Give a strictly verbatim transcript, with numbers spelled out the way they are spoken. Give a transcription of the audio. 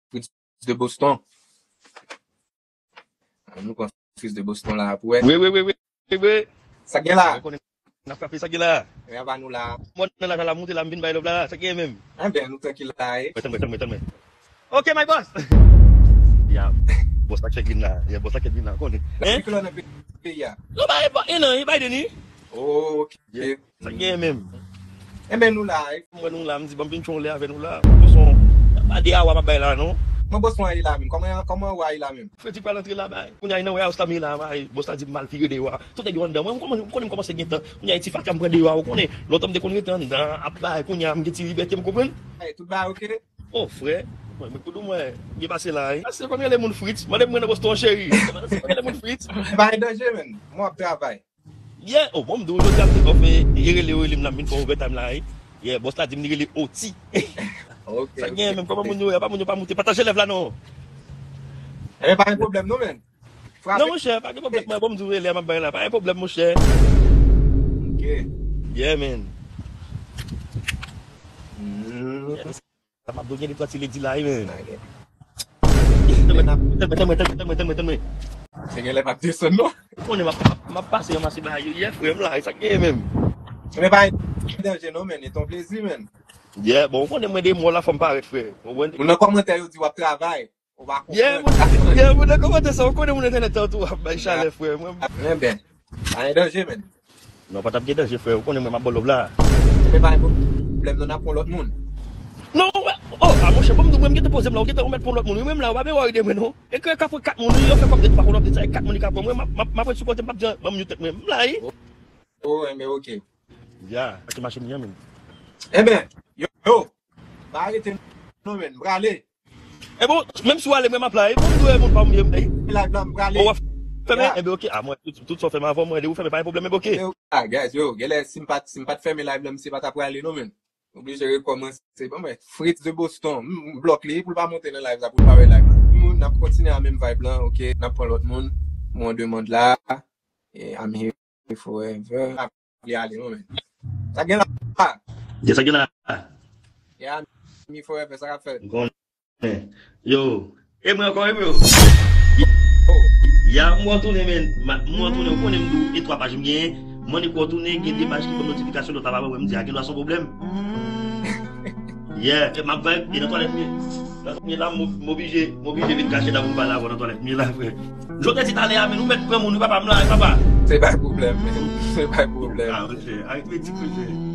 Fritz de Boston. Ann nou pran Fritz de Boston la pou wè. Wi, wi, wi, wi, wi. Sa gen la? Mwen konnen n ap frape, sa gen la? Mwen ava nou la. Mwen nan lajan la moute la, m vin bay love la. Sa gen menm? Enben, nou trankil la, e. Mwen tann, mwen tann, mwen tann, mwen. Ok, my boss. Ya, boss la k fè green la. Ya, boss la k fè green la, konnen. Hein? Ki koulè nan peyi a? Non, ba, e, e, non, e Biden, wi. Oh, ok. Yeah. Sa gen menm. Enben, nou la, e. Mwen nou la, m di, ban m vin chonle avè nou la. Boson, pa de awa m ap bay la, non. Mwen Boston a ye la menm. Kòman, kòman wa ye la menm? Fredi pral antre la, bay. Kounye a, nan warehouse la, m ye la, bay. Boss la di m al vire deyò a. Tout nèg yo anndan. Mwen, m konnen, m konnen m kòmanse gen tan. Kounye a, e ti faca m pran deyò a, ou konnen. Lontan m te konn rete anndan, ap bay. Kounye a, m gen ti libète m, konprann? Ay, tout bagay ok? Oh, frè. Mwen, mwen, koudou mwen, gen pase la, wi. Pase konn rele moun Fritz. Mande mwen nan Boston, cheri. Mande si konn rele moun Fritz. Pa gen danje, menn. Mwen ap travay. Yeah, oh, bon, m di w, jodi a m te off, e, e rele yo, rele m la, m vin fè overtime la, wi. Yeah, boss la di m li rele Oti. Ok, sa gen menm, kòman moun yo, pa moun yo pa moute. Pataje lèv la, non. Enben, pa gen pwoblèm, non, menn. Frape. Non, monchè, pa gen pwoblèm, mwen, bon, m di w, rele a, m ap bay la. Pa gen pwoblèm, monchè. Ok. Yeah, man. Mm. Yeah, sa m ap do gen de twa ti lady la, wi, men. Tann mwen, tann mwen, tann mwen, tann mwen, tann mwen. Se gen lè m ap desann, non. Ou konnen m ap, m ap, m ap pase ranmase bagay yo, yeah, frè m la, e sa k genyen menm. Men pa gen danje, non, men, e ton plezi, men. Yeah, bon, ou konnen mwen de mò la fò m parèt, frè. Ou konprann? Moun nan kòmantè yo di w ap travay. Ou pa konprann. Yeah, moun, yeah, moun nan kòmantè sa, ou konnen moun entènèt sa, ou tou ap bay chalè, frè. Mwen, enben, pa gen danje, men. Non, pa t ap gen danje, frè. Ou konnen mwen, m ap ba w love la. Men pa gen pwoblèm, non, n ap pran lòt moun. Non, wè. Oh, a monchè, bon, m di w, mwen, m gentan poze m la, ou gentan ou mèt pran lòt moun. Wi, mwen, m la, ou pa bezwen wòri de mwen, non. E ke ka pran kat moun, wi, yo fè kòb de twa pou lòt, se kat moun li ka pran. Mwen, m ap, m ap, m ap ret sou kote, m p ap jan, ban m yon tèt mwen. M la, wi. Oh, enben, ok. Ya, ak machin li an menm. Enben, yo, yo, pa rete non, menn, m prale. E bon, menm si w ale, mwen m ap la, e bon, m dwe moun pa m ye, m dèy. Live la, m prale. Ou w ap fèmen? Ya. Enben, ok. A, mwen, tout, tout sa w fèmen avan mwen, de ou fèmen, pa gen pwoblèm, enben, ok. Yo, ah, guys, yo, genlè, si m pa t, si m pa t fèmen live la, misye pa t ap prale, non, menn. Oblije rekòmanse. Bon, mwen, Fritz de Boston, m, m blòk li, pou l pa monte nan live la, pou l pa wè live la. Moun, n ap kontinye a menm vibe lan, ok, n ap pran lòt moun, mwen demann la, e, I'm here forever. Li ale, non, men. Sa gen la. Gen sa gen la. Yeah, me forever, sa k ap fèt? M konnen. Yo, e mwen ankò, e bro. Oh. Ya, m retounen, men. Ma, m retounen, ou konnen m di w, e twa paj m genyen. Mwen, e retounen, gen de paj ki ban m notifikasyon, lòt la pa ban mwen, m di, a, gen dwa se yon pwoblèm. Yeah, e m ap vibe, e nan twalèt m ye. Nan twalèt m ye la, m, m oblije, m oblije vin kache la pou m pale avè w nan twalèt m ye la, frè. Jodi a ti talè a, men nou mèt pran moun, wi, papa m la, wi, papa. Se pa pwoblèm, men. Se pa pwoblèm. Ah, monchè, aritmetik, monchè.